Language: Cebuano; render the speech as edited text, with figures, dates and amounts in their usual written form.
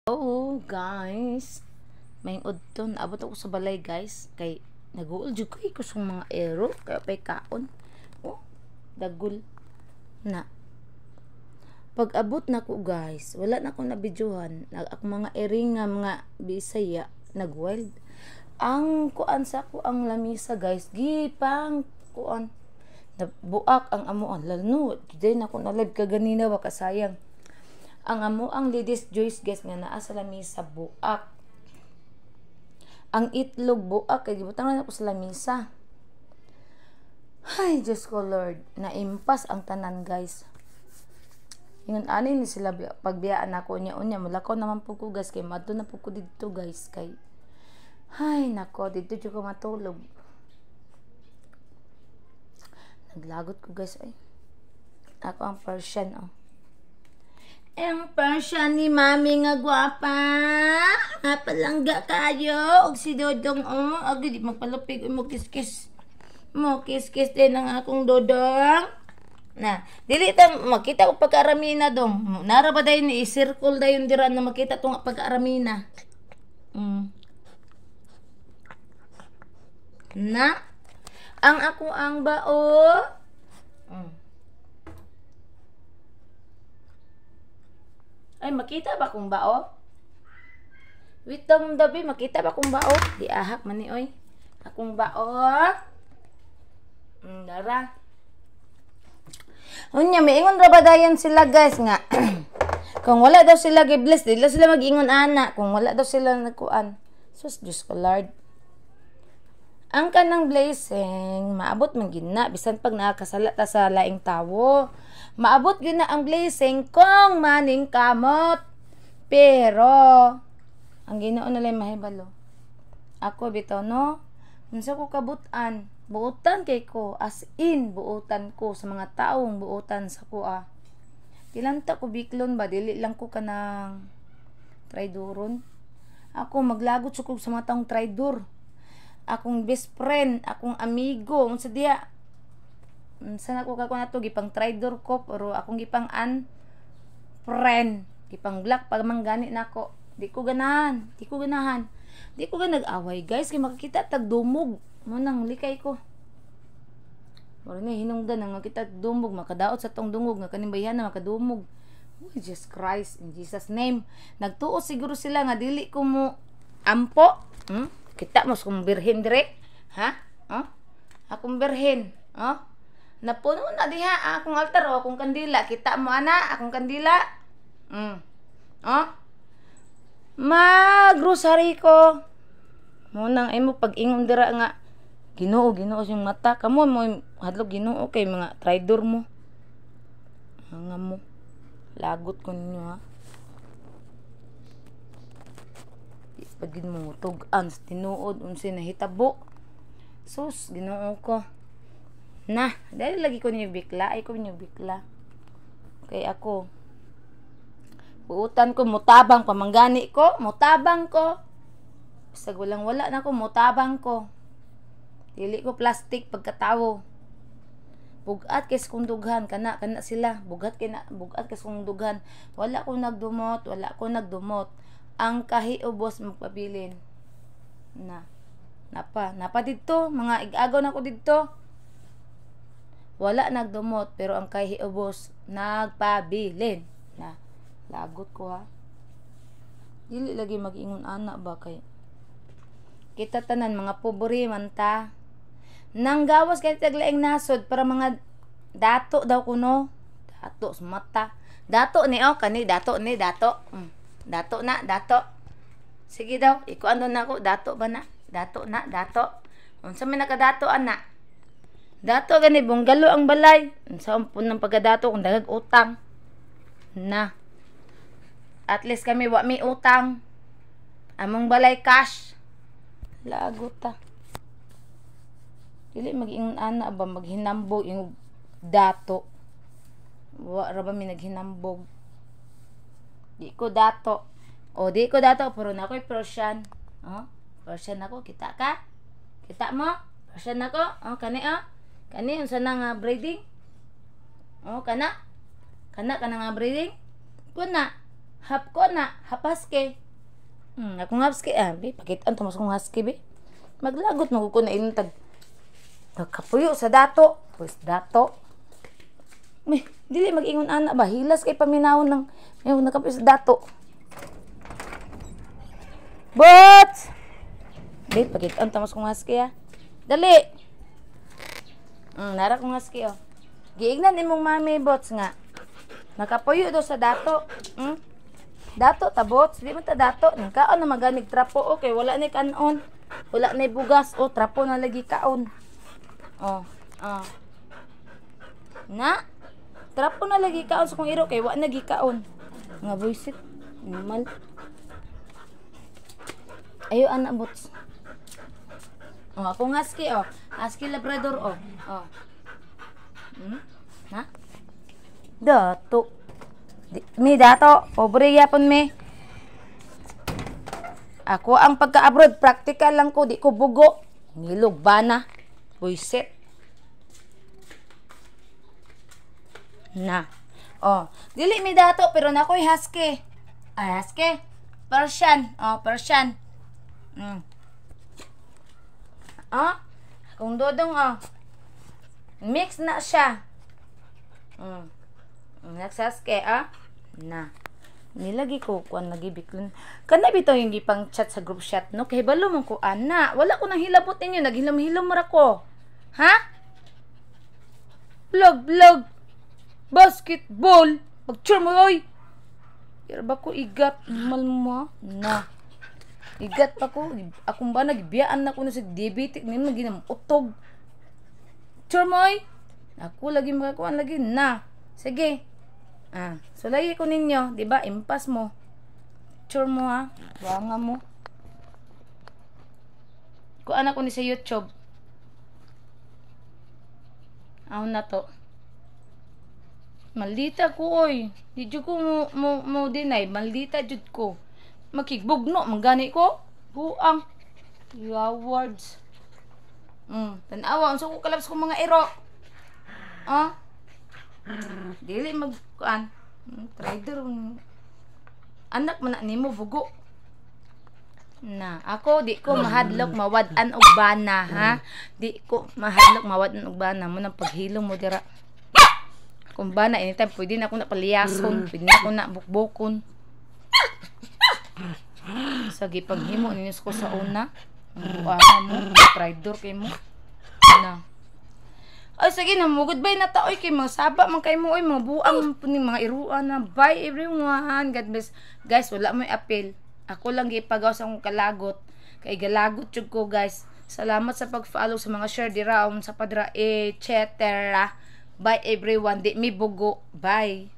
Oh, guys. May udto naabot ako sa balay, guys, kay naguol jud ko kusong mga ero kaya pay kaon. Oh, dagul na. Pag abot nako, guys, wala na ko na videohan. Nag ako mga ering nga mga Bisaya nag-wild. Ang kuan sa ako ang lamisa, guys, gipang kuan. Nabuak ang amuan lalo. Di na ko na live kaganina ba, kasayang. Ang amo ang ladies Joyce, guys, nga naa sa lamisa buak. Ang itlog buak kay gibutang na ako sa lamisa. Ay, Diyos ko Lord, naimpas ang tanan, guys. Ingon ani ni sila pagbiyaan ako niya unya mulakaw naman po ko, guys, kay madto na po ko didto, guys, kay ay nako, didto jud ko matulog. Naglagot ko, guys, ay. Ako ang Persian, oh. Ang Persian ni Mami nga gwapa. Nga palangga kayo. Og si Dodong, oh. Agi, di magpalupig. Mo kiss-kiss. Mo kiss-kiss din ang akong Dodong. Na, dili ta makita og pagkaaramina dong. Nara ba dayon ni i-circle dayon dira na makita tong pagkaaramina. Na ang ako ang bao. Ay, makita ba kung bao? Witong dabi, makita ba kung bao? Di ahak man ni oy. Akong bao. Dara. Unya, miingon ra ba dayon sila, guys, nga kung wala daw sila gi-bless, di sila mag-ingon ana. Kung wala daw sila nagkuan. Sus, Diyos ko Lord. Ang kanang blessing, maabot man gid na bisan pag nakasala ta sa laing tawo. Maabot gyud na ang blessing kung maning kamot. Pero ang Ginoo na lang mahibalo. Ako bitaw no, unsa ko kabutan? Buotan kay ko, as in buotan ko sa mga taong buotan sa kuha. Dilanta ko biklon ba, dili lang ko kanang traidoron. Ako maglagot sa sa mga taong traidor. Akong best friend, akong amigo, unsa diya? Unsa na ko kako nato gipang traidor ko, pero akong gipang an friend, gipang block pag manggani nako. Di ko ganahan, di ko ganahan. Di ko nag-away, guys, kay makakita tag dumog. Mo nang likay ko. Mura ni hinungdan nga makita dumog, makadaot sa tong dungog nga kaning bayhan na makadumog. Oh, Jesus Christ, in Jesus name. Nagtuo siguro sila nga dili ko mo ampo. Kita mo kung birhen dire. Ha? Oh? Akong birhen. Oh? Napuno na diha akong altar o akong kandila. Kita mo ana akong kandila. Oh? Mag-rosary ko. Mo nang imo pag-ingon dira nga Ginoo, Ginoo siyang mata. Kamo mo hadlok Ginoo kay mga traidor mo. Nga mo. Lagot ko ninyo ha. Pagin mo tug-an sa tinuod unsay nahitabo. Sus, Ginoo ko. Na, dahil lagi ko ninyo bikla, ay ko ninyo bikla. Kay ako buutan ko mutabang pamanggani ko, mutabang ko. Bisag walang wala na ko, mutabang ko. Dili ko plastic pagkatawo. Bugat kay kung dughan kana kana sila, bugat kay na, bugat kay kung dughan. Wala ko nagdumot, wala ko nagdumot. Ang kahiubos magpabilin. Na. Napa, napa didto, mga igagaw na ko didto. Wala nagdumot pero ang kahiubos nagpabilin. Na. Lagot ko ha. Dili lagi mag-ingon ana ba kay kita tanan mga pobre man ta. Nang gawas kay taglaing nasod para mga dato daw kuno. Dato sa mata. Dato ni oh kani dato ni dato. Dato na, dato. Sige daw, ikuan na ako, dato ba na? Dato na, dato. Unsa man nakadato ana? Dato gani bunggalo ang balay. Unsa pun ng pagkadato kung dagag utang. Na. At least kami wa mi utang. Among balay cash. Lagot ta. Dili mag-ingon ana ba maghinambog yung dato. Wa ra ba mi naghinambog? Di ko dato. O di ko dato pero na ako'y Persian. Oh, Persian ako, kita ka? Kita mo? Persian ako? Oh, kani oh. Kani unsa na nga breeding? Oh, kana? Kana kana nga breeding? Kuna. Hap ko na, half husky. Akong husky ah, be, pakitaan to mas kong husky be. Maglagot mo ko na ilang tag nagkapuyo sa dato. Pues dato. May, dili mag-ingon ana ba, hilas kay paminawon ng may nakapuyo sa dato. But be, pakitaan to mas kong husky ah. Dali. Nara kong husky oh. Giignan imong mami, Bots, nga nakapuyo do sa dato. Dato ta, Bots, di man ta dato. Ning kaon na maganig trapo, okay, wala ni kanon. Wala na bugas o trapo na lagi kaon. Oh, oh. Na trapo na lagi kaon sa kong iro kay wa na kaon. Nga buisit. Normal. Ayo ana, Bots. Oh, akong husky oh. Husky Labrador oh. Oh. Na? Dato. Di, mi dato, pobre yapon mi. Ako ang pagka-abroad, practical lang ko, di ko bugo. Ngilog bana. Buisit. Na. Oh, dili mi dato pero nakoy husky. Ay, husky. Persian. Oh, Persian. Oh, akong dodong oh. Mix na siya. Nagsaske ah. Na. Nilagi ko kuan lagi biklon. Kana bitaw yung gipang chat sa group chat no kay balo man ko ana. Wala ko nang hilabot ninyo, naghilom-hilom ra ko. Ha? Vlog vlog. Basketball. Pagture mo oy. Pero ba ko igat mal mo na. Igat pa ko. Akong ba nagbiyaan na ko na sa diabetic nimo ginam utog. Picture mo oy. Ako lagi makakuan lagi na. Sige. Ah, so lagi ko ninyo, 'di ba? Impas mo. Picture mo ha. Wanga mo. Kuan ako ni sa YouTube. Aw na to. Maldita ko oy. Di jud ko mo deny, maldita jud ko. Makigbugno man gani ko. Buang. Words. Tanawa unsa ko kalabs ko mga iro. Ah? Dili mag kuan. Trader. Anak man na nimo bugo. Na, ako di ko mahadlok mawad-an og bana ha. Di ko mahadlok mawad-an og bana mo nang paghilom mo dira. Kung bana anytime pwede na ako na paliyason, pwede na ako na bukbukon. Sa gipaghimo ninyo ko sa una. Ang buanga mo, trader kay mo. Na. Ay, sige na mo, goodbye na ta oy kay mga saba man kay mo oy, mga buang po ni mga iruan na. Bye everyone. God bless. Guys, wala mo'y appeal. Ako lang gipagaw sa akong kalagot. Kay galagot jud ko, guys. Salamat sa pag-follow sa mga share dira sa padra etc. Bye everyone. Di mi bugo. Bye.